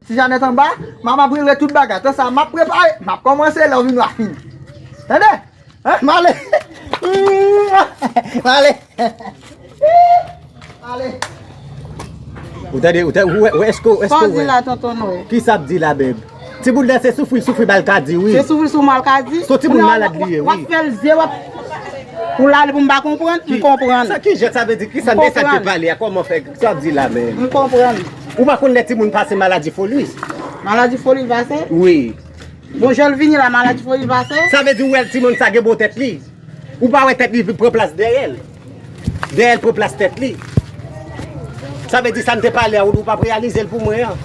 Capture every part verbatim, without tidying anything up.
Ti Janèt anba, m ap prepare tout bagay. Tan sa, m ap prepare, m ap kòmanse lè w vin w a fini. Tande? Hein? M ale. M ale. Ale. Ou tande, ou tande, ou wè, ou wè, èske, èske Sa w ou di wè? La, tonton Nwè? Ki sa ap di la, beb? Timoun nan se soufri, soufri malkadi, wi. Se soufri sou malkadi? Se yon timoun malad li ye, wi. W ap fè l zye, w ap, pou l ale pou m pa konprann, m konprann. Sa ki jan sa vle di? Ki sa, de sa te pale a, kòman fè, sa w ap di la, menm? M konprann. Ou pa konn lè timoun pase maladi foli? Maladi foli l pase? Wi. Bon, jan l vini la, maladi foli l pase? Sa vle di ou wè timoun sa gen bon tèt li? Ou pa wè tèt li pran plas dèyè l? Dèyè l pran plas tèt li. Sa vle di sa m te pale a, ou, ou p ap reyalize l pou mwen an.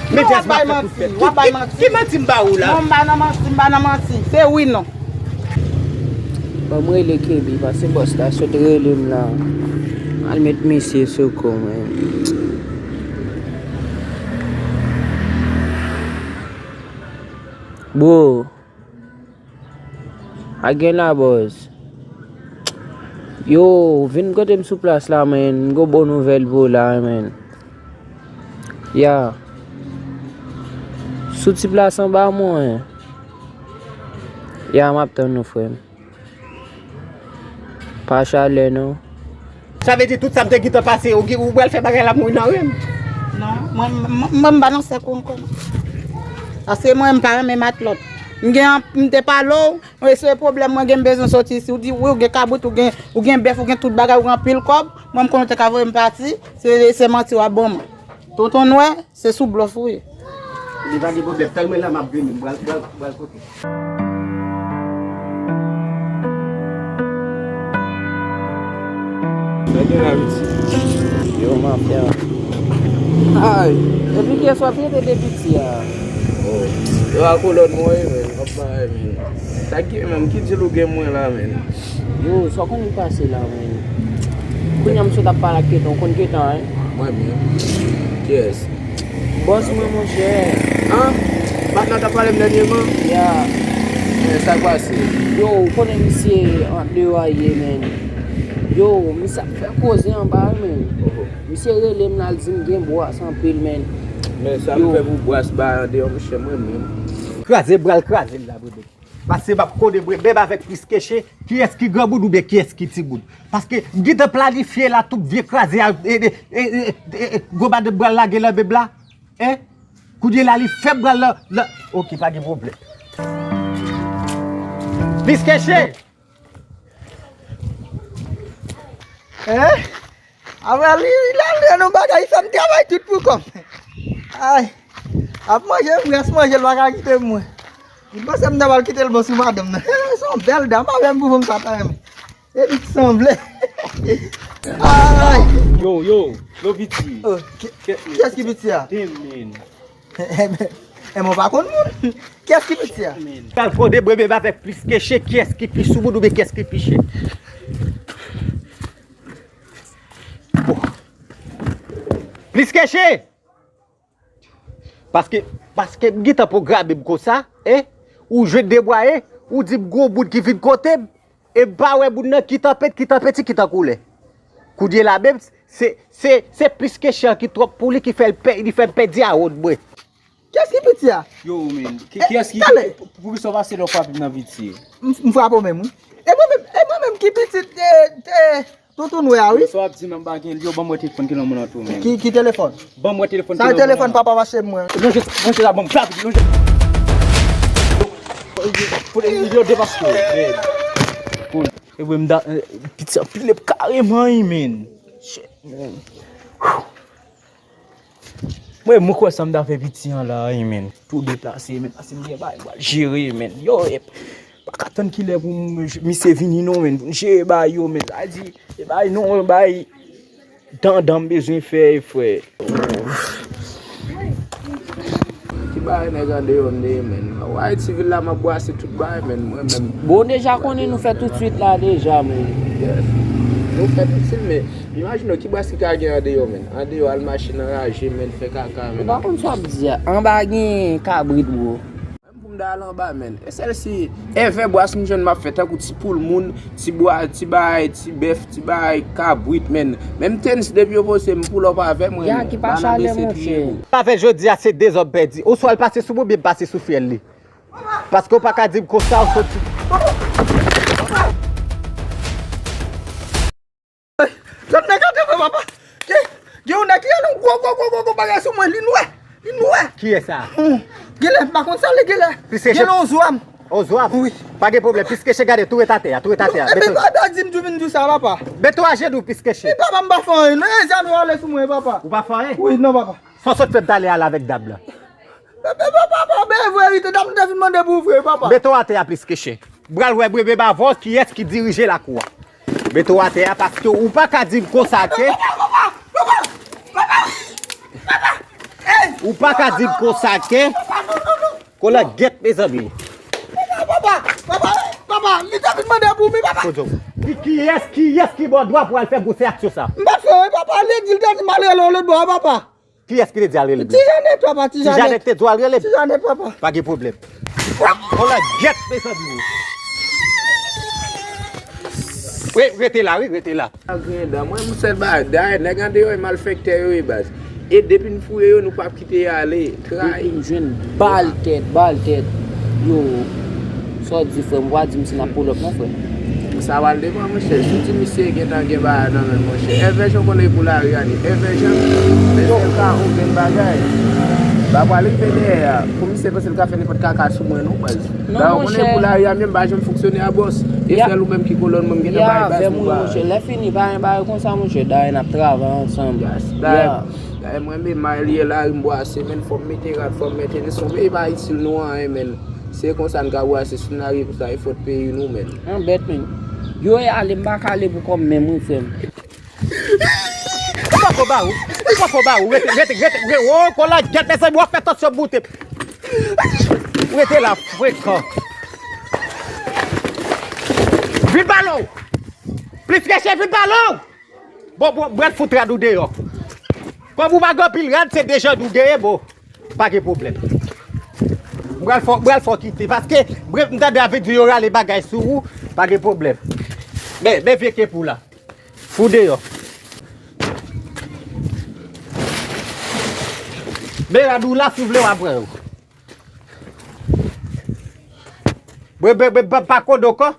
Men w ap bay manti, w ap bay manti. Ki, ki manti m ba ou la? Non, m pa nan manti, m pa nan manti. Se wi non. Ban m rele Kemi, paske bòs la sot rele m la. Al met misye sou kou, men. Bro. A gen la, bòs. Yo, vin kote m sou plas la, men. M gon bon nouvèl pou w la, men. Ya. Sou ti plas anba mwen. Ya, m ap tann ou, frè m. Pa chalè, non. Sa vle di tout sa m te gentan pase, ou, ou pral fè bagay la mouri nan ren m? Non, mwen, mwen, mwen m pa nan sèk ou ankò. Paske mwen, m pa renmen matlòt. M gen, m te pale w, mwen se pwoblèm mwen gen, m bezwen soti isi. Ou di, wi, ou gen kabrit, ou gen, ou gen bèf, ou gen tout bagay, ou gen anpil kòb. Mwen, m konnen w te ka voye m pati, se, se manti w ap ban mwen. Tonton Nwè, se sou blòf ou ye. Li pa gen pwoblèm, tann mwen la, m ap vini, m pral, pral, pral kote. Sa gen la, piti? Yo, mafya. Ay, epi kiyès w ap rele de piti a? Oh, yo a kolòn mwen, men, m ap bay, men. Sa ki, men, ki dil ou gen mwen la, men? Yo, sa w konn pase la, men? Kounye a, misye t ap pale ak Ketan, w konn Ketan, en? Mwen menm? Kiyès? Bòs mwen, monchè. An? Patnè w t ap pale m dènyèman? Ya. Men sa k pase? Yo, ou konnen misye andeyò a ye, men. Yo, misye ap fè koze anba, men. Oho. Misye rele m la, l di m gen bwas anpil, men. Men sa m fè pou bwas ba andeyò, monchè, mwen menm. Kraze bra l, kraze l la, bebe. Paske m ap kode bebe avèk plis keche, kiyès ki granmoun oubyen kiyès ki timoun. Paske m gentan planifye la, tout vye kraze a, e, e, gwo madanm pral lage nan bib la. Hein? Kounye la, li fè m pral nan, nan, oke, pa gen pwoblèm. Plis keche! Hein? Apre li, li al nan yon bagay, li fè m travay tout pou kò m. Ay. Ap manje, m rès manje, l pa ka kite m, mwen. Li panse m ta pral kite l bon sou madanm nan. Se yon bèl dam, pa menm pou fanm sa ta renmen. Epi ki sanble. Ay. Yo, yo, yo, piti. Oh, ki, kiyès ki piti a? Damn, man. E mwen pa konn moun. Kiyès ki piti a? Pral kode bebe avèk plis keche, kiyès ki pi soumoun oubyen kiyès ki pi che? Bon. Plis keche! Paske, paske m gentan pwograme m konsa, e, ou jwenn debwaye, ou di m gon moun ki vin kote m, e m pa wè moun nan ki tanpeti, ki tanpeti, ki tankoulè. Kounye la menm, se, se, se plis keche an ki twòp pou li ki fè l pè, li fè m pèdi a wonn mwen. Kiyès ki piti a? Yo, men, ki, kiyès ki, pou, poukisa w pase lè w frape m nan piti? M, m frape w menm, wi. E mwen menm, e mwen menm ki pitit, e, e, tonton Nwè a, wi. Sa w ap di m nan, m pa gen l, yo, ban mwen telefòn ki nan men w tou, men. Ki, ki telefòn? Ban mwen telefòn ki nan men w. Sa telefòn papa m achte mwen. Lonje, lonje la, ban m frape, lonje. Yo, depaske, men. E vre, m da, e, piti an pile kareman, wi, men. Shit, men. Mwen, mwen kwè sa m ta fè piti an la, wi, men. Tou deplase, men, paske m gen bagay m pral jere, men. Yo, e, pa ka tann kilè pou m, misye vini, non, men, pou n jere bagay yo, men. Sa di, e bagay, non, bagay, dandan m bezwen fè, frè. Ki bagay nèg andeyò m de ye, men. Ou wè ti vil la, m ap bwase tout bagay, men, mwen menm. Bon, deja konnen nou fè tout swit la, deja, men. Yes. Nou fè tout swit, men. Imajine w ki bwès ki ka gen andeyò, men. Andeyò al mache nan raje, men, fè kaka, men. Ou pa konn sa w ap di a. Anba gen kabrit, bro. Dal anba, menn. E sèl si èvè bwa si m jwenn m ap fè tankou ti poul moun, ti bwa, ti bagay, ti bèf, ti bagay, kabrit, menn. Menm tenis depi yo poze m pull up avè mwen. Ya, ki pa chale, monchè. Avè jodi a se de zòb pèdi. Oswa l pase sou mwen, oubyen m pase sou fyèl li. Paske w pa ka di m konsa, w soti. Lòt nèg atè vre, papa. Gen, gen yon nèg ki gen yon gwo, gwo, gwo, gwo, gwo bagay sou mwen, li nwè. Li nwè. Kiyès sa? Hmm. Genlè, m pa konn sa li genlè. Genlè Ozoam. Ozoam? Wi. Pa gen pwoblèm, Piskeche gade, tou ret atè a, tou ret atè a. Epi pa di m tou vin di sa, papa. Beto ajenou, Piskeche. Epi papa, m pa fè anyen, non, e zam yo ale sou mwen, papa. Ou pa fè anyen? Wi, non, papa. Fò sot fè m t ale al avèk dam nan. Papa, papa, papa, ben verite, dam nan te vin mande pou ou vre, papa. Beto atè a, Piskeche. Pral wè mwen menm avè w kiyès ki dirije lakou a. Mete w atè a paske ou pa ka di m konsa ke. Ou pa ka di m konsa ke. Kola gèt, mezanmi. Papa, papa, papa, li te vin mande pou mi, papa. Kozo. Ki, kiyès, kiyès ki ba w dwa pou al fè gwosè aksyon sa? M pa fè, papa, li di l te di m al rele w lòt bò, papa. Kiyès ki te di al rele m? Ti Janèt, papa, Ti Janèt. Ti Janèt te di w al rele m? Ti Janèt, papa. Pa gen pwoblèm. Kola gèt, mezanmi. Wi, rete la, wi, rete la. Griyen dan mwen, m sèl bagay. Dayè, nèg andeyò e malfektè yo ye, baz. E depi n fouye yo, nou p ap kite yo ale. Trayi. Depi m jwenn bal tèt, bal tèt. Yo, sa w di, frè m? Ou pa di m si n ap pull up non, frè. Sa pral depann, monchè. Si w di misye gentan gen bagay nan men l, monchè. Èvè Jan konnen pou lari a li. Èvè Jan, men sèl ka okenn bagay. Pa pral rive dèyè a. Pou misye panse l ka fè nenpòt kaka sou mwen non, baz. Non, monchè. Pou lari a, menm pa janm fonksyone a bòs. E sèl ou menm ki kolòn mwen, m gentan bay baz pou bagay. Monchè, lè fini, pa gen bagay konsa, monchè. Dayè, n ap travay ansanm. Dayè, dayè, mwen menm, malye lari m bwase, men fò m mete rad, fò m mete, se yon peyi pa itil nou anyen, men. Se konsa n ka bwase, si n lage konsa, e fòt peyi nou, men. Anbèt, men. Yo e ale, m pa ka ale pou kò m menm, wi, frè m. Ou poko ba ou, ou poko ba ou, rete, rete, rete, rete, o, kola gèt, mezanmi, w ap fè tansyon moute. Rete la, frekan. Vin balon! Plis keche, vin balon! Bon, bon, mwen fout rad ou deyò. Kòm ou pa gen anpil rad, se de jan nou genyen, bon. Pa gen pwoblèm. Mwen fò, mwen fò kite, paske mwen, m tande avè di yo rale bagay sou ou, pa gen pwoblèm. Men, men vye kep ou la. Fou deyò. Men rad ou la, si w vle, w a pran yo. Mwen, mwen, mwen, pa, pa kodo kò.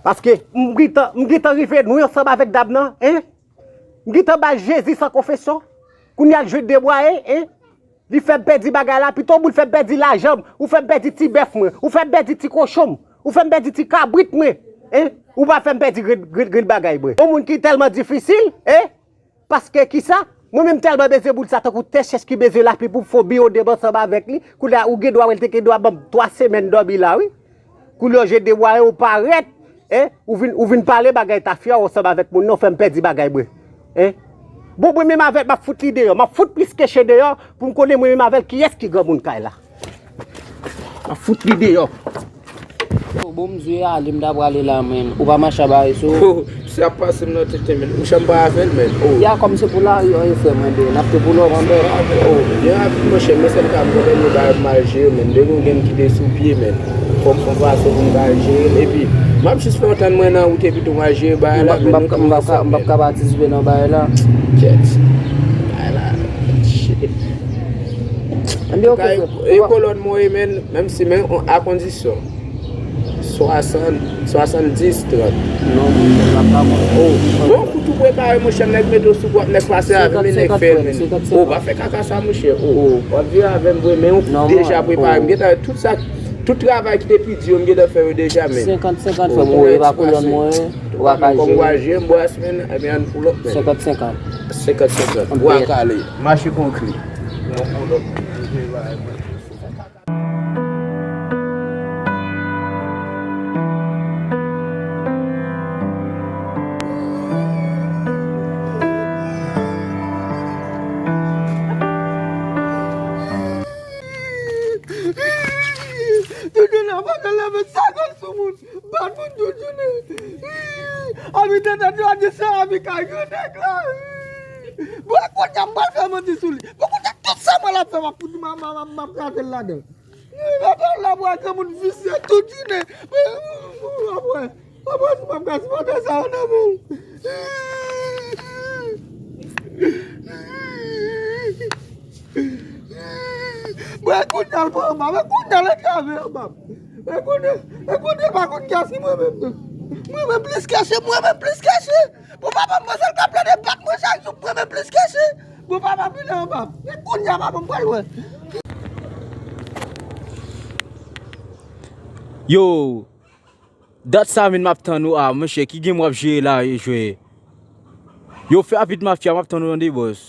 Paske m gentan, m gentan rive nwi ansanm avèk dam nan, en? M gentan bay Jezi san konfesyon. Kounye a l jwenn debwaye, en? Li fè m pèdi bagay la, pito w moun fè m pèdi lajan m, ou fè m pèdi ti bèf mwen, ou fè m pèdi ti kochon m, ou fè m pèdi ti kabrit mwen, en? Ou pa fè m pèdi grenn, grenn, grenn bagay mwen. Yon moun ki tèlman difisil, en? Paske kisa? Mwen menm tèlman bezwen moun sa tankou tè chèch ki bezwen lapli pou m fè yon biyodem ansanm avèk li. Kounye a ou gen dwa wè l te gen dwa ban m twa semèn dòmi la wi. Kounye a w jwenn debwaye ou parèt, en, ou vin, ou vin pale bagay tafya w ansanm avèk moun nan, w fè m pèdi bagay mwen. En? Bon, mwen menm avè l, m ap fout li deyò, m ap fout plis keche deyò pou m konnen mwen menm avè l kiyès ki granmoun kay la. M ap fout li deyò. Yo, bon, m zwe ale, m ta prale la, menn. Ou pa mache a bare so. Oh, misye ap pase m nan tenten, menn. Ou janm pa avè l, menn. Oh. Ya, kòm se pou lari an, frè mwen, ben, n ap te pou lòm anbè. Oh, byen rapid, monchè, men sèl ka m konnen nou ba m al jere, menn. Depi w gen m kite sou pye, menn. Fò m fè yon fason pou m ka jere l. Epi, m ap jis fè w tann mwen nan wout epi tou m al jere bagay la, menn. M p ap ka patisipe nan bagay la. Kèt. Bagay la, shit. Ebyen, oke, frè. E kolòn mwen, menn, menm si, men, a kondisyon. Swasann, swasanndis, trant. Non, monchè, m ap pa konn. Oh, bon, kout ou prepare, monchè, nèg mete w sou pòt, nèg pase avè m, nèg fè, menn. Oh, pa fè kaka sa, monchè. Oh, w ap vire avè m vre, men ou deja prepare. M gentan, tout sa, tout travay ki te pi di yo, m gentan fè yo deja, menn. Senkant senkant, frè m, ou e pa kolòn mwen, ou pa ka jere. Kòm ou pa jere, m bwase, menn, ebyen, ann pull up, menn. Senkant senkant. Senkant senkant. Ou a kale. Mache konkri. Yon pull up. Doudou nan pa ka lave sa gòl sou moun. Bat moun doudou nan. Abi tèt yo a di se abi kay grann nèg la. Bò kote m pral fè manti sou li. Bò kote Tout sa mwen l ap fè, m ap fout m ap, m ap, m ap, m ap trate l ladan. Li mete l la pou wè granmoun visye tout jounen. Apre, apre, si m ap ka sipòte sa yo nan men l. Mwen kounye a l pran anba, mwen kounye a l antrave anba. Mwen kounye, mwen kounye pa konn kiyès ki mwen menm non. Mwen menm plis kèche, mwen menm plis kèche. Bon papa m, mwen sèl k ap plede bat mwen chak jou, mwen menm plis kèche. Bon papa m vin anba m. Men kounye a papa m pral wè. Yo, dat sa menm m ap tann ou a, monchè, ki game w ap jere la, jwe? Yo, fè rapid mafya, m ap tann ou tande, bòs.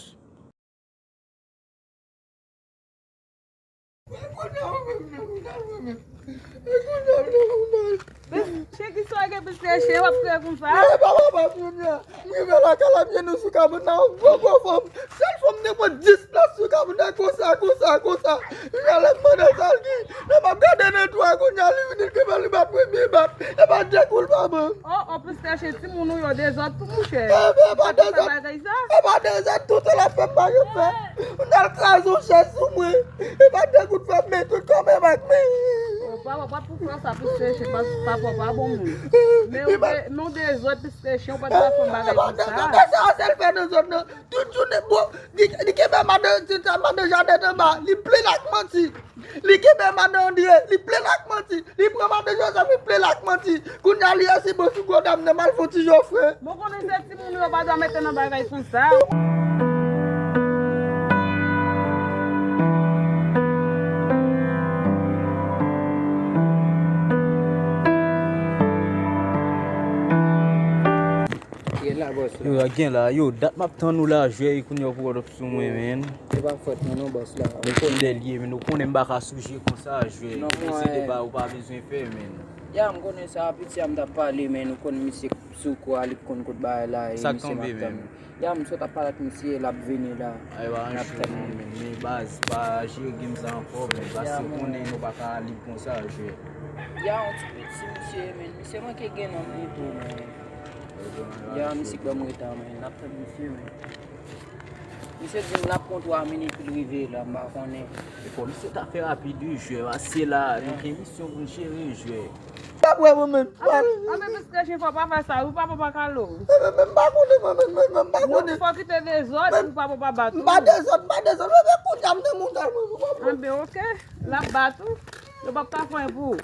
Che, ki sa w gen pou chèche, w ap kriye konsa? E pa papa m, Junior. M rive lakay la, m jwenn nou sou kabann nan, yon gwo, gwo fanm. Sèl fanm te pran dis plas sou kabann nan, konsa, konsa, konsa. Junior, lè m mande sa l di, lè m ap gade nan twou a, kounye a, li vini, l kenbe, li bat premye bat. E pa de kou l pa ban. Oh, oh, plis kèche timoun ou yo dezòd tou, monchè. E pa dezòd. Bagay sa. E pa dezòd, tout l ap fè m pa gen fè. Ou t al kraze yon chèz sou mwen. E pa de kout fè m, men tout kò m e bak men. Oh, papa, pa pou fè sa, plis kèche, pa, papa, pa bon moun. Men ou de, men ou dezòd, plis kèche, ou pa t ka fè yon bagay konsa. E pa dezòd, e sa, sèl fè dezòd nan. Tout jounen, bon, li, li kenbe madan, ti, madan Janet anba, li plen ak manti. Li kenbe madan Andre, li plen ak manti. Li pran madan Joseph, li plen ak manti. Kounye a li resi bon sou gwo dam nan, m al fè yon ti jofre. Bon, konnen se timoun yo pa dwe mete nan bagay konsa. Ye la, bòs la. Yo, gen la, yo, dat m ap tann ou la, jwe, kounye a pou w ap sou mwen, men. Se pa fòt mwen non, bòs la. Ou konnen lè l ye, men ou konnen m pa ka souje konsa, jwe. Non, mwen. Se de ba ou pa bezwen fè, men. Ya, m konnen sa, piti a m t ap pale, men ou konnen misye sou kou a, li konn kout bagay la, e misye m ap tann. Sa k tonbe, men? Ya, m sot ap pale ak misye, l ap vini la. Ay, pa anche non, men, men baz, pa jere game sa ankò, men, paske ou konnen nou pa ka lib konsa, jwe. Ya, yon ti piti misye, men, misye manke gen nanm li tou, men. Ya, misye k ban m reta, men, n ap tann misye, men. Misye di m l ap pran twa minit pou l rive la, m pa konnen. E fò misye ta fè rapid, wi, jwe, paske la, nou gen misyon pou n jere, jwe. Apre mwen menm. Anben, anben, plis kèche fò pa fè sa, wi, papa pa kale w. Mwen menm, m pa konnen, mwen menm, mwen menm, m pa konnen. Non, fò kite dezòd, pou papa pa bat ou. M pa dezòd, m pa dezòd, mwen menm kounye a m nan montaj mwen, mwen pa. Anben, oke, l ap bat ou. Yo p ap ka fè anyen pou ou.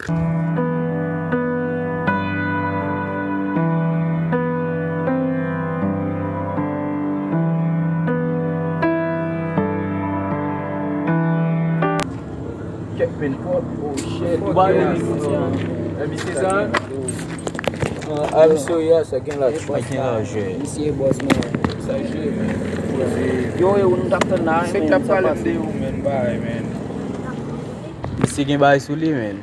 Kèk pen fò, oh shit. Ou pa renmen misye, hein? Renmen misye sa? Ah, I'm sorry, yeah, sa gen la, sa gen la, jwe. Misye boss, man. Sa jwe, man. Yo, yo, nou t ap tann la, men, sa pase. Fèk t ap pale de ou, man, bay, man. Misye gen bagay sou li, man.